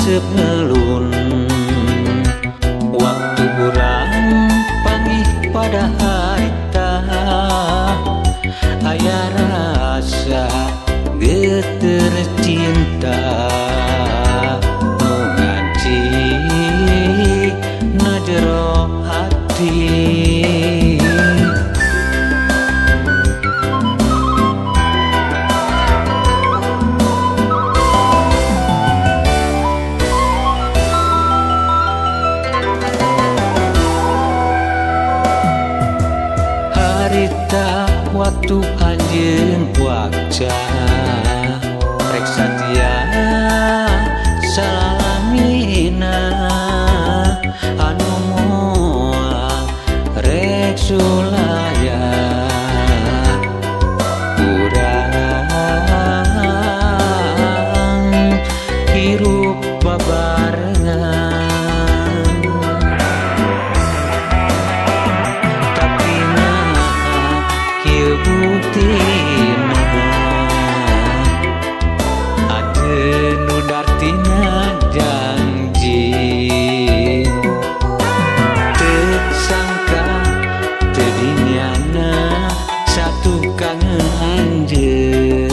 Resep ngelun waktu urang panggih pada harita aya rasa geter cinta nu nganci na jero hati. Harita waktu anjeun wakca rek satia salamina anu moal rek sulaya urang hirup babarengan. Buktina anjeun nu dartina janji teu sangka teu dinyana satu kangen anjeun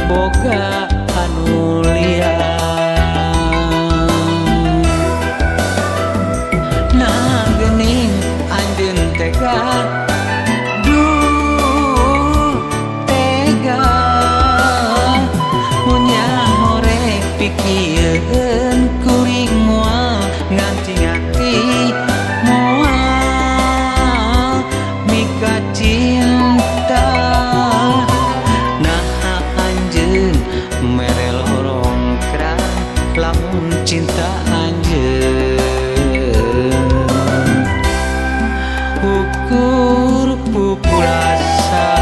boga anu lian. Nah geuning anjeun tega, duh tega punya horeng pikirkeun kuring moal nganti-nganti moal mika cinta. Nah anjeun mere lorong kerang lamun cinta anjeun ukur pupulasa.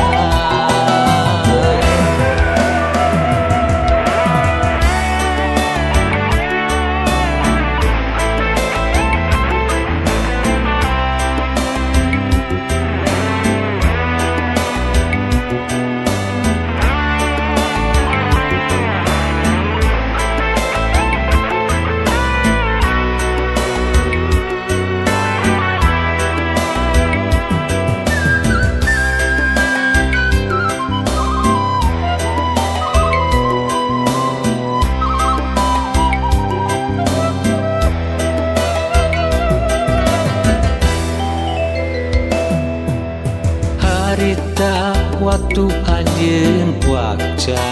Harita waktu anjeun wakca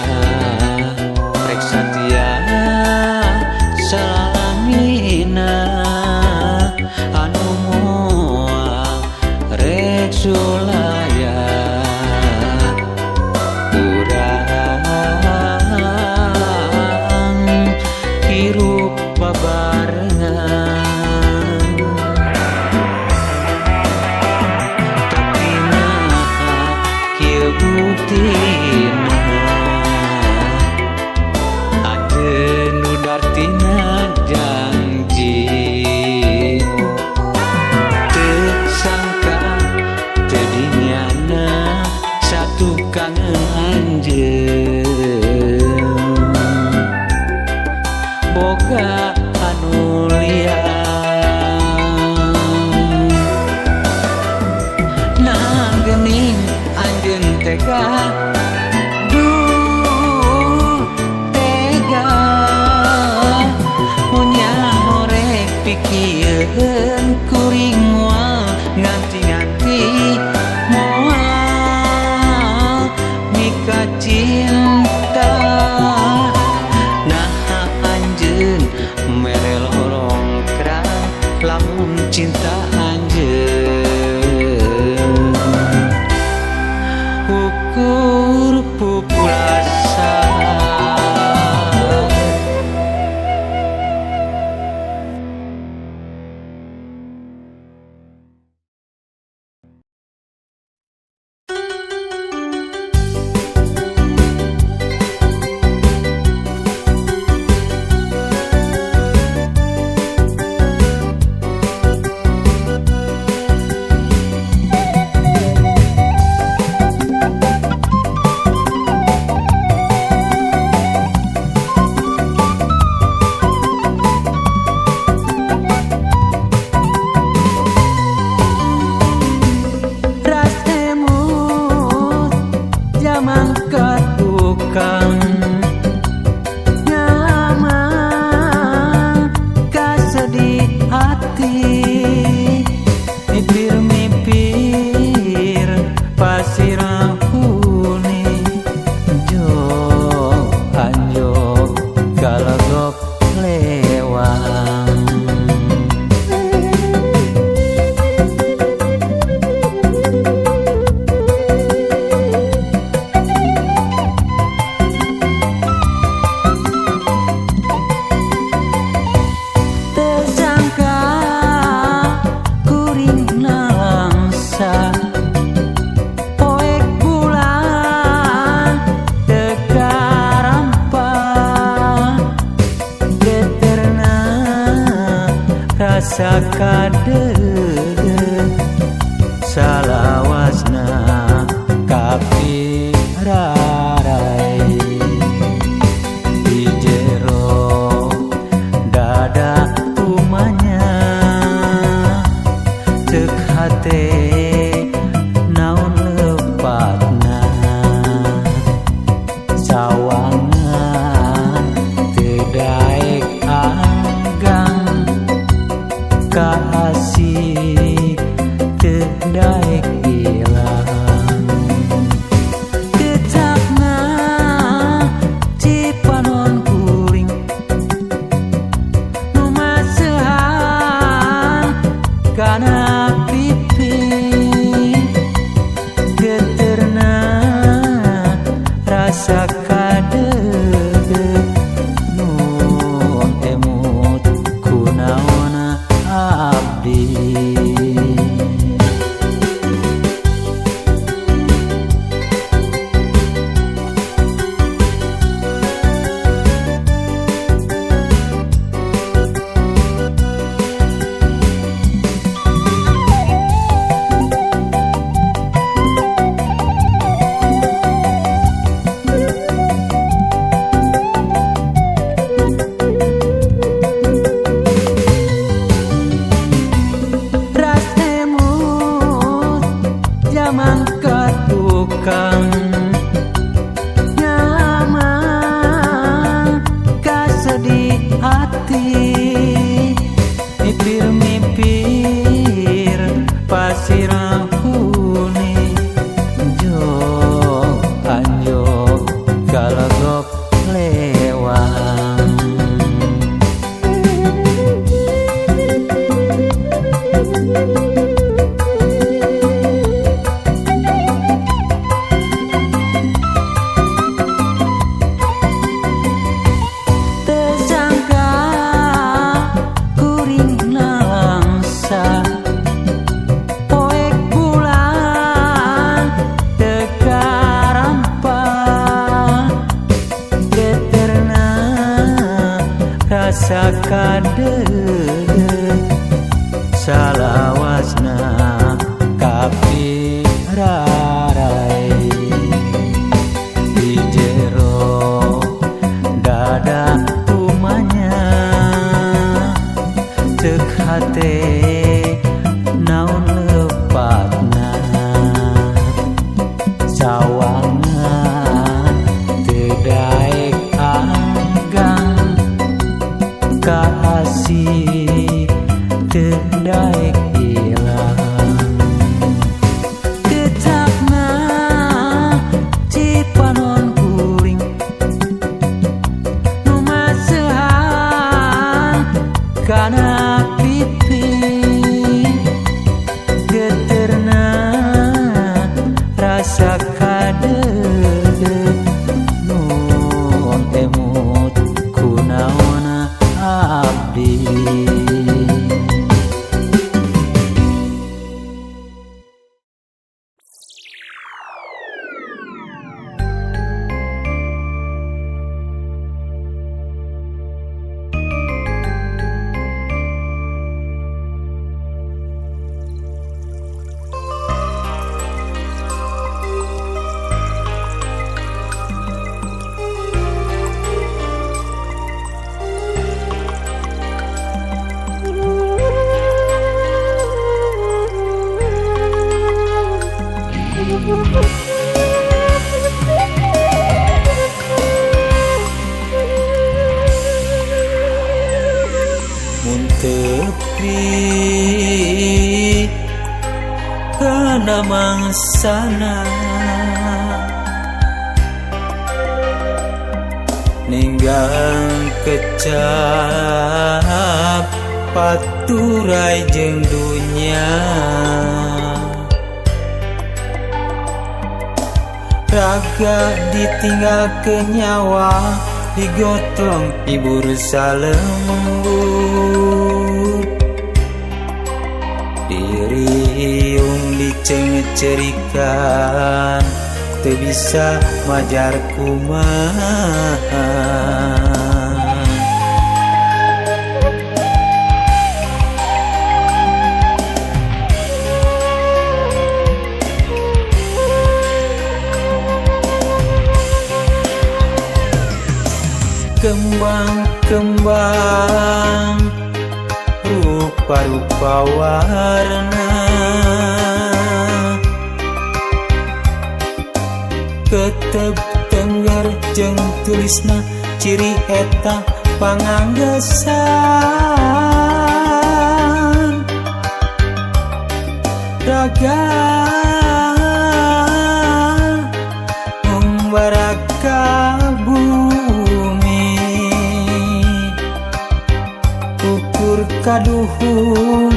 rek satia salamina anu moal rek sulaya urang hirup babarengan. Buktina anjeun nu dartina janji teu sangka teu dinyana satu kangen anjeun boga anu lian. Nah geuning anjeun tega, duh tega punya horeng pikirkeun kuring moal nganti-nganti moal mika cinta. Nah anjeun rasa kadeudeuh salawasna kapirarai di jero dada umanya ceuk hate naon lepatna sawangan teu daek anggang kasih teu daek ilang kecapna cipanon kuring nu maseuhan kana pipi geterna rasa kadeudeuh nun emut kunaon abdi. Tukang nyaman kasedih hati mipir-mipir pasir huni jog anjog kalagok lewang. Rasa kadeudeuh salawasna kapirarai di jero dada umanya ceuk hate naon lepatna sawangan teu daek anggang kasih teu daek ilang kecapna cipanon kuring nu maseuhan kana pipi geterna rasa kadeudeuh nun emut kunaon abdi. Mun tepi kana mangsana ninggang kecap paturai jeung dunya raga ditinggal ke nyawa digotong ibu salembur diriung dicengcerikan teu bisa majar kumaha. Kembang-kembang rupa-rupa warna, ketep tengger jeung tulisna ciri eta panganggesan raga ngumbara ka bumi. Ukur kaduhung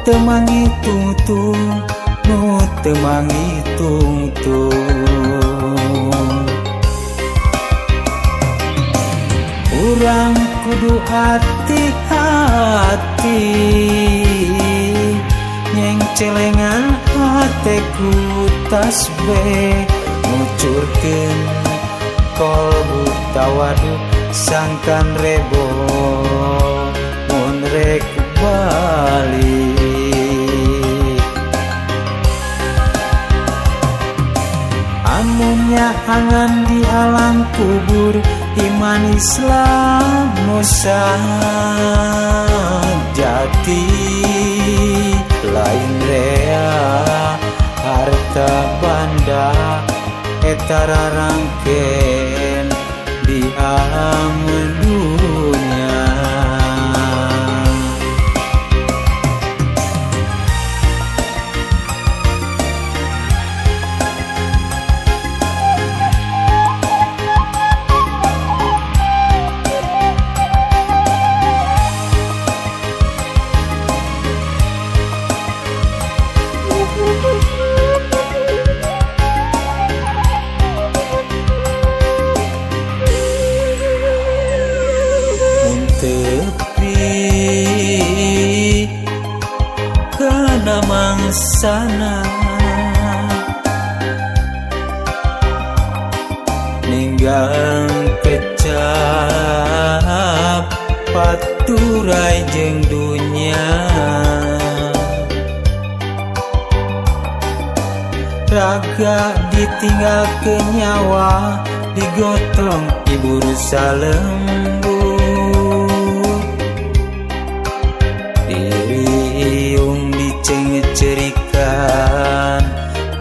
teu mangitungtung nu teu mangitungtung. Urang kudu hati-hati nyengcelengan hate ku tasbeh, ngucurkeun kolbu tawadu sangkan rebo mun rek balik. Amun nyaangan di alam kubur iman Islam nu sajati, lain rea harta banda eta rarangken di alam dunya. Mun tepi kana mangsana ninggal kecap paturai jeung dunya, raga ditinggal ke nyawa digotong ibu salembu, diriung dicengcerikan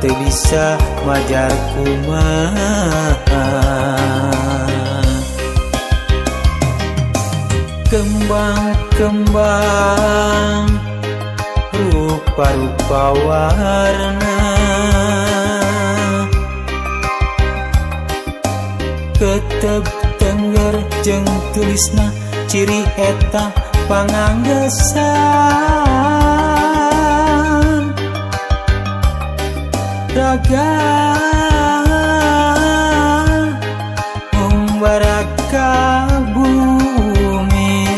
teu bisa majar kumaha. Kembang-kembang rupa-rupa warna, ketep tengger jeung tulisna ciri eta panganggesan raga ngumbara ka bumi.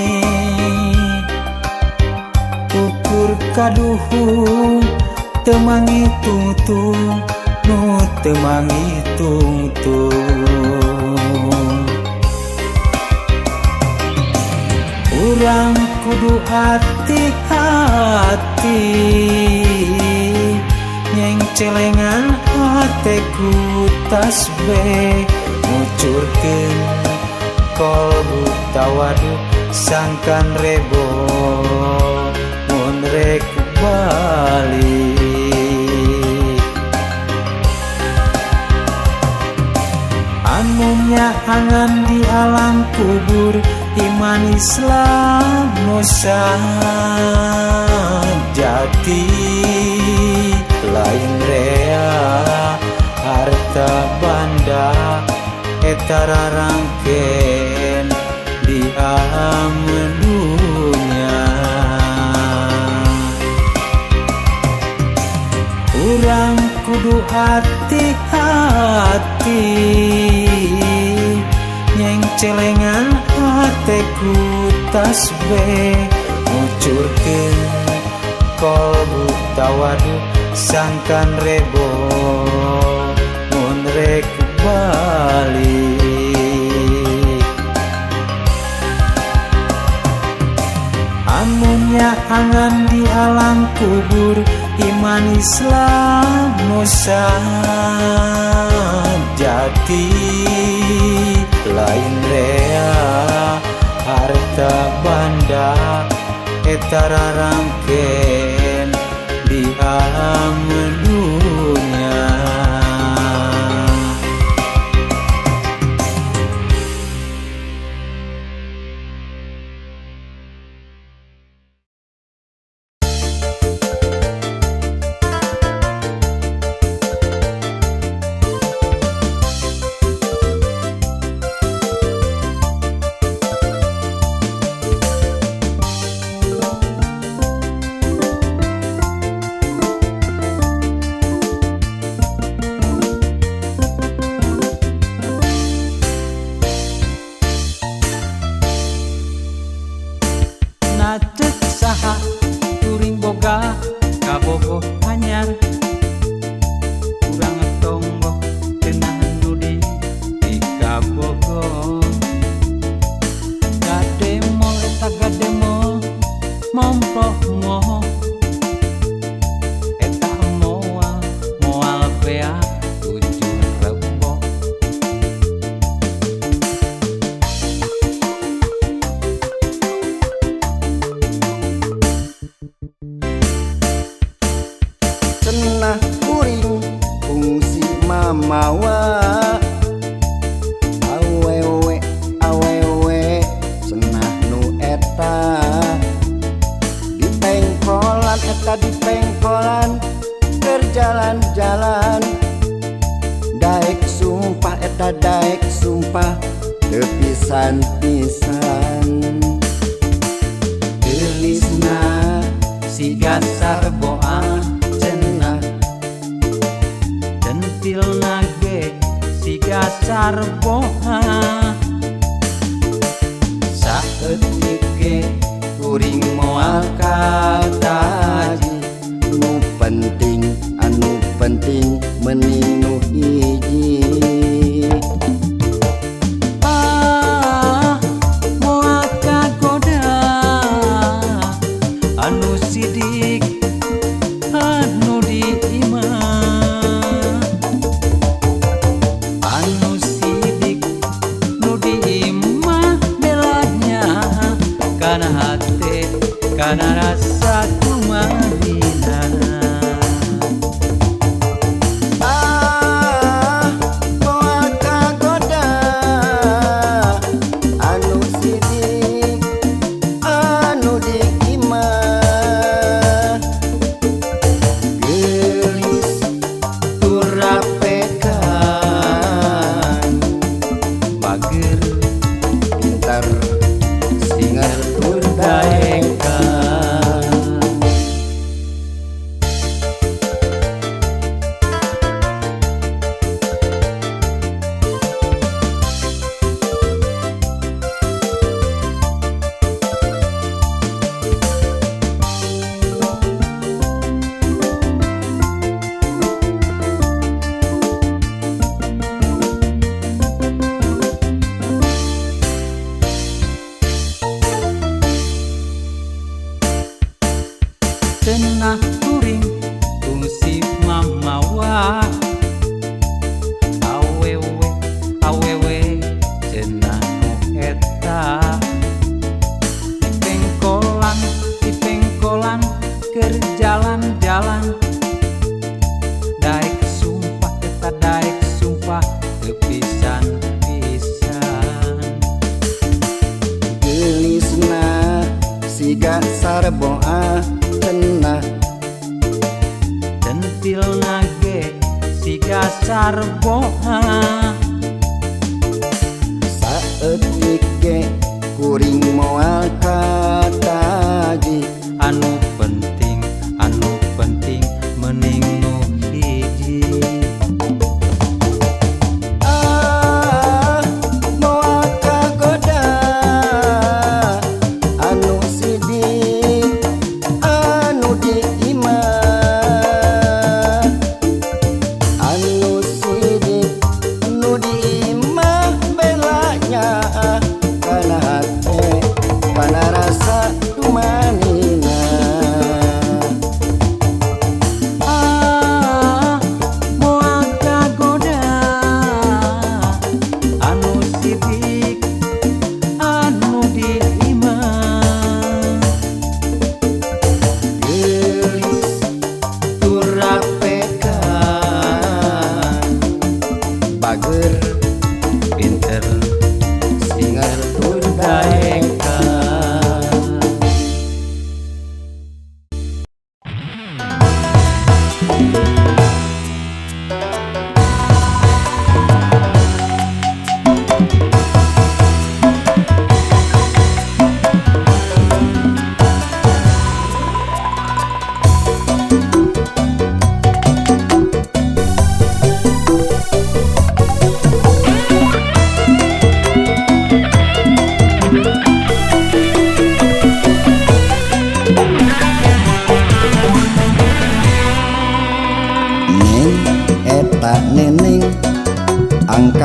Ukur kaduhung teu mangitungtung nu teu mangitungtung. Urang kudu hati-hati nyengcelengan hate ku tasbeh, ngucurkeun kolbu tawadu sangkan rebo mun rek balik. Amun nyaangan di alam kubur iman Islam nu sajati, lain rea harta banda eta rarangken di alam dunya. Urang kudu hati-hati nyengcelengan hate ku tasbeh, ngucurkeun kolbu tawadu sangkan rebo mun rek balik. Amun nyaangan di alam kubur iman Islam nu sajati, lain rea Sunda eta rarangken di alam dunya. Na cek saha kuring boga kabogoh anyar, urang tonggoh cenah nu di kabogoh. Gademol eta gademol mompoh moho, eta moal moal beak tujuh rebo. Cenah kuring fungsi mamawa awewe awewe cenah nu eta dipengkolan eta dipengkolan keur jalan-jalan daek sumpah eta daek sumpah teu pisan-pisan. Geulisna siga sarboa cenah, centilna ge siga sarboa. Saeutik ge kuring moal kataji. Nu penting anu penting mending nu hiji. Ah, moal kagoda anu sidik anu di imah, anu sidik nu di imah belanya kana hate kana rasa kumarina. Ah, moal kagoda anu sidik anu di imah geulis Turapekan bager pintar singer tur daekan. Cenah kuring fungsi mamawa awewe awewe cenah nu eta dipengkolan dipengkolan keur jalan-jalan daek sumpah eta daek sumpah teu pisan-pisan. Geulisna siga sarboa cenah, centilna ge siga sarboa. Saeutik ge kuring moal kataji. Anu penting anu penting mending nu hiji. Ah, moal kagoda anu sidik anu di imah anu sidik nu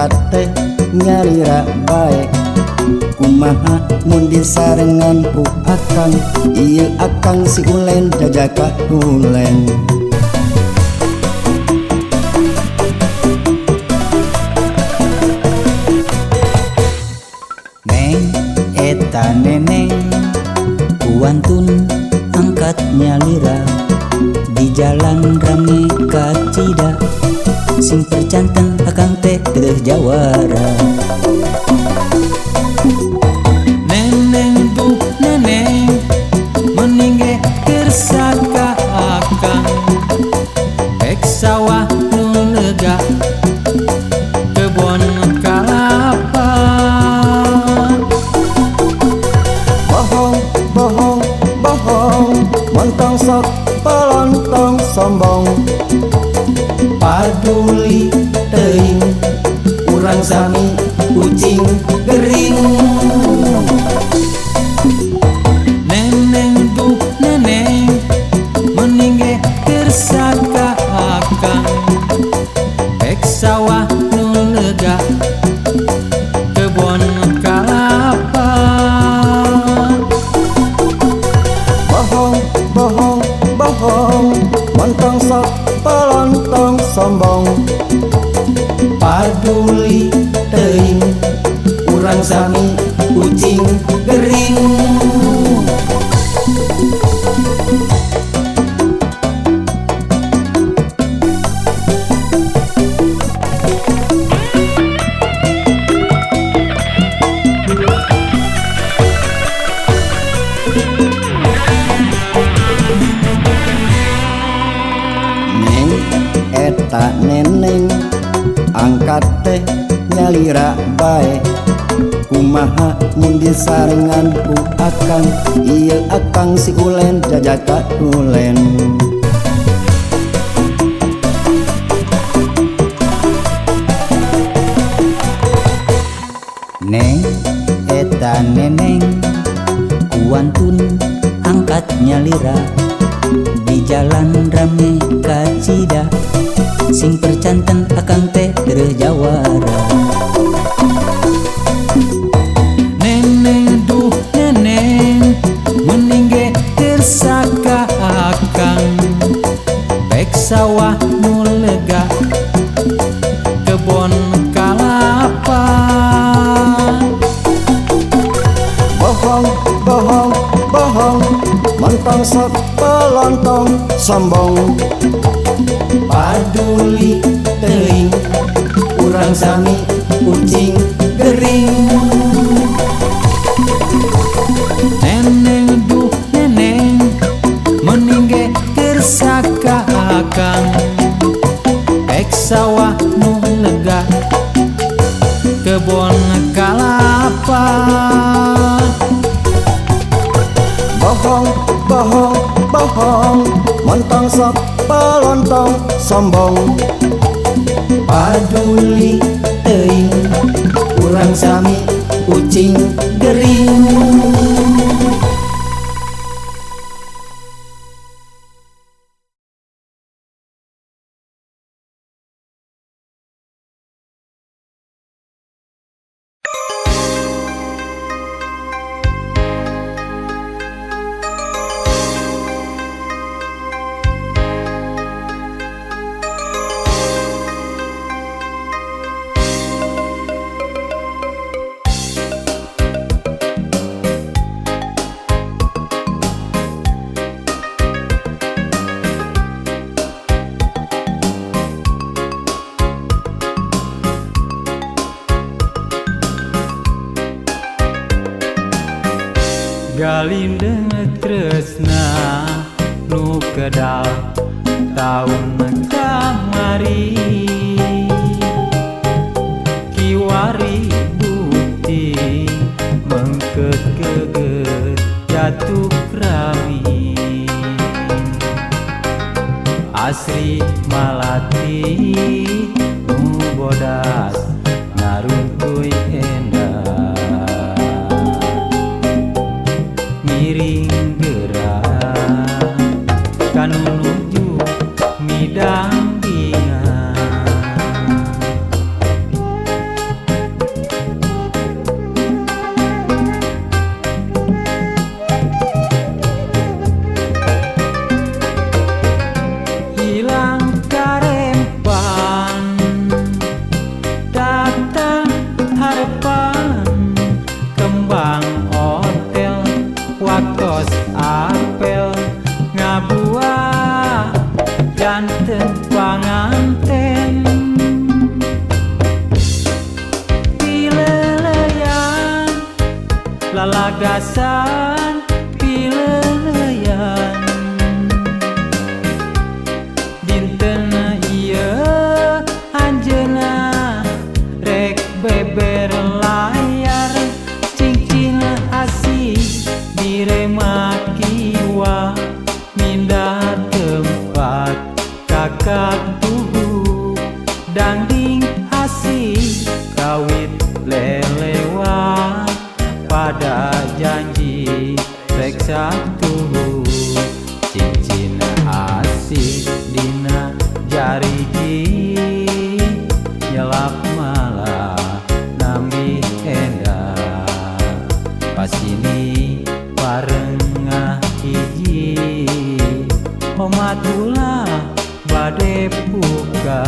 Angkat teh nyalira bae kumaha mun disarengan ku akang ieu akang si ulen jajaka ulen. Neng eta neneng kuantun angkat nyalira di jalan rame kacida sing percanten akang teh teu jawara. Neneng duh neneng mending ge keur saka akang pek sawah nu lega kebon kalapa. Bohong bohong bohong montong sok pelontong sombong paduli teuing urang sami kucing gering. Neneng duh neneng mending ge keur saka akang pek sawah nu lega kebon kalapa. Bohong bohong bohong montong sok pelontong sombong paduli teuing urang sami kucing gering. Neng eta neneng angkat teh nyalira bae kumaha mun disarengan ku akang ieu akang si ulen jajaka ulen. Neng eta neneng kuantun angkat nyalira di jalan rame kacida sing percanten akang teh teu jawara. Neneng duh neneng mending ge keur saka akang pek sawah nu lega kebon kalapa. Bohong bohong bohong montong sok pelontong sombong paduli teuing urang sami kucing gering. Neneng duh neneng mending ge keur saka akang pek sawah nu lega kebon kalapa. Bohong bohong bohong montong sok pelontong sombong paduli teuing urang sami kucing gering. Galindeng tresna nu kedal taun kamari kiwari bukti mengket geget jatuh rami asri malati nu bodas naruntuy endah miring gerak kanu nuju midang bingan. Lalagasan pileuleyan dinten ieu anjeunna rek beber layar cincin asih diremat kiwa mindah tempat kakak tuhu dangding asih kawit lelewa pada janji rek satuhu cincin asih dina jariji nyelap malah nami endah pasini parengah hiji omat ulah bade buka.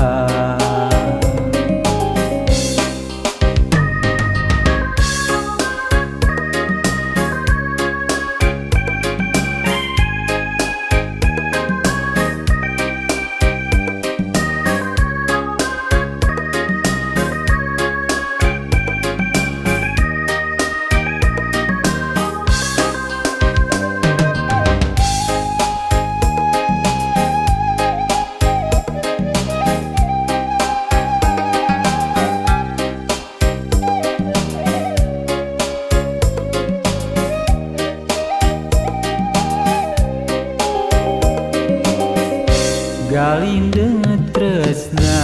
Galindeng tresna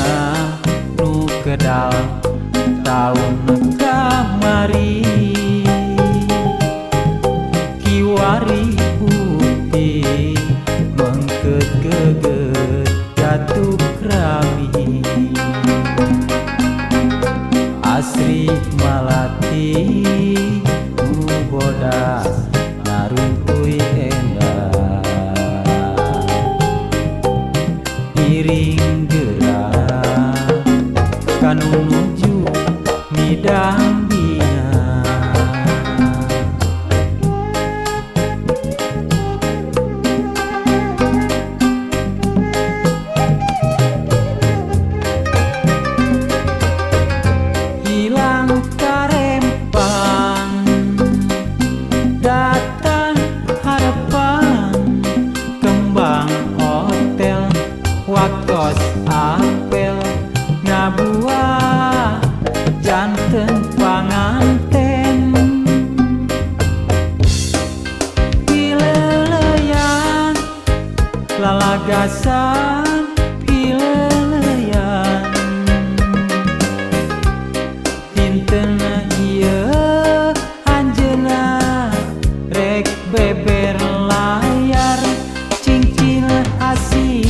nu kedal taun kamari kiwari putih mengket geget jatuh krami asri malati nu bodas naruntuy endah iring gerak kanu nuju midang bina. Hilang karempang datang harapan kembang hotel waktos apel ngabuah janten panganten pileleyan lalagasan pileleyan dinten ieu anjeunna rek beber layar cincin asih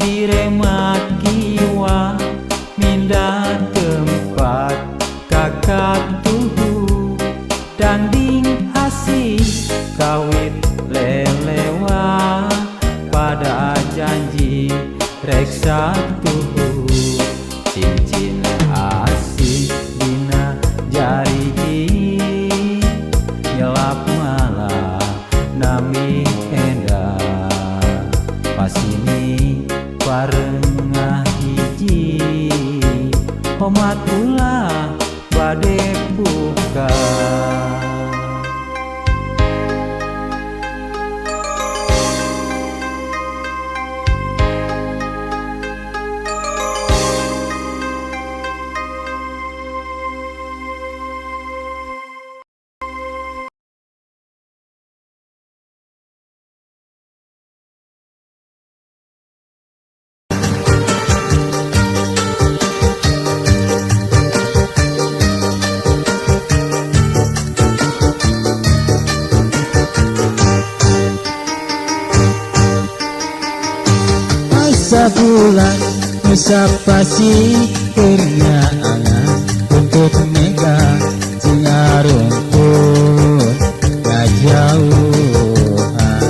diremat kiwa mindah tempat kakak tuhu danding asih kawit lelewa pada janji rek satuhu cincin asih dina jariji nyelap malah nami endah pasini parengah hiji omat ulah bade buka. Sabulan musapasi kernyaangan untuk mega singarumpun kajauhan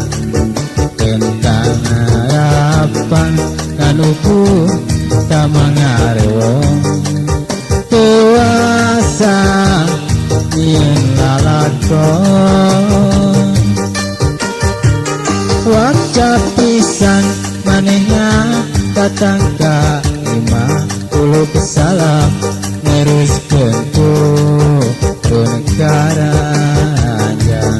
tentang harapan kanupu tamangarewong dewasa yen lalakon waca pisan manehna datang ka imah ulu salam neruskeun turun karanjang.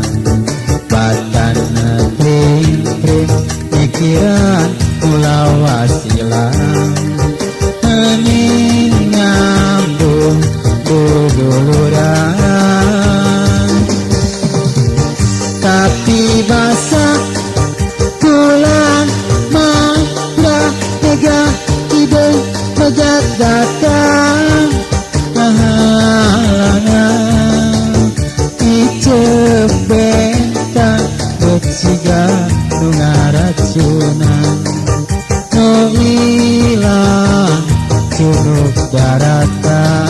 Tapi basa tulang mantra tega hideung megat datang kahalangan Iceup bentang beut siga nu ngaracunan nu ilang cunuk daratan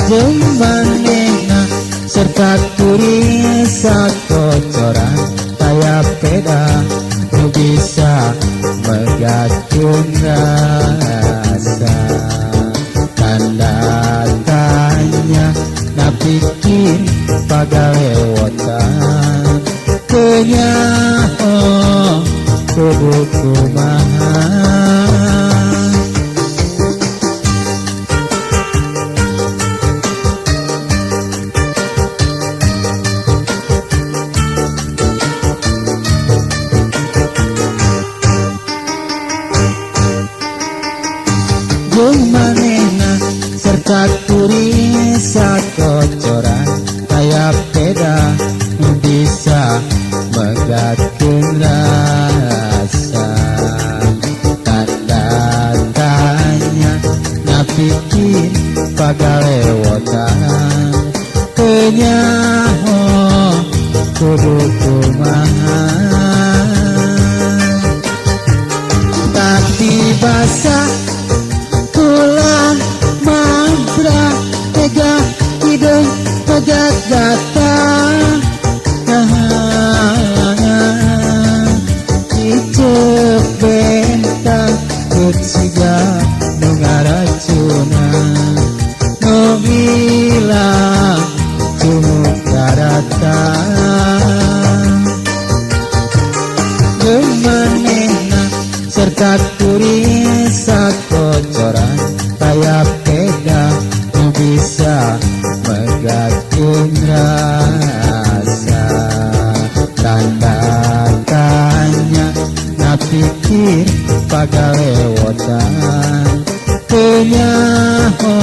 jeung manehna serta kuring sakocoran taya peda nu bisa megatkeun rasa tanda tanya napikeun pagalewotan teu nyaho kudu kumaha. Jeung manehna serta kuring sakocoran taya peda nu bisa megatkeun rasa tanda tanya napikeun pagalewotan teu nyaho kudu kumaha. Tapi basa tulang mantra tega hideung megat datang kahalangan Iceup bentang beut siga nu ngaracunan nu ilang cunuk daratan jeung manehna serta kuring sakocoran taya peda nu bisa megatkeun rasa tanda tanya napikeun pagalewotan teu nyaho